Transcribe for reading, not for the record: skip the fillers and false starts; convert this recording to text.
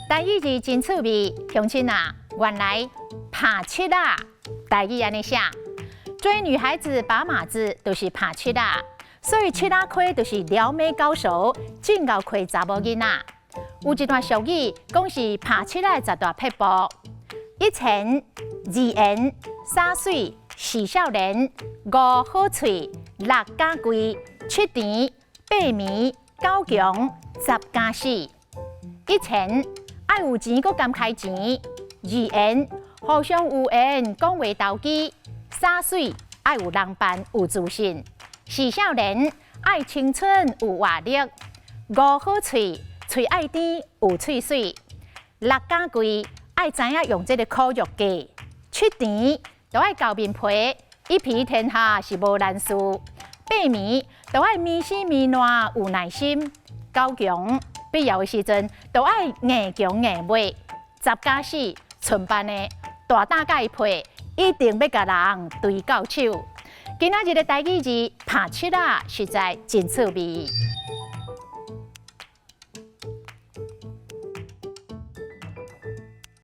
台語字真趣味，鄉親啊，原來拍七仔，台語按呢寫，追女孩子把馬子都是拍七仔，所以七仔溪就是撩妹高手，真𠢕開查某囡仔。有一段俗語講是拍七仔的十大撇步：一錢、二緣、三媠、四少年、五好喙、六加貴、七甜、八暝、九強、十加四。一錢，愛有錢閣甘開錢；二緣，互相有緣，講話投機；三媠，愛有人範有自信；四少年，愛青春有活力；五好喙，喙愛甜有喙水；六加貴，愛知影用這个苦藥價；七甜，都愛厚面皮，一皮天下是無難事；八暝，都愛暝死暝爛有耐心；九強，必要的時陣，都愛硬強硬尾；十加四，賰範的大膽共伊配，一定欲共人追到手。今仔日的台語字拍七仔，實在真趣味。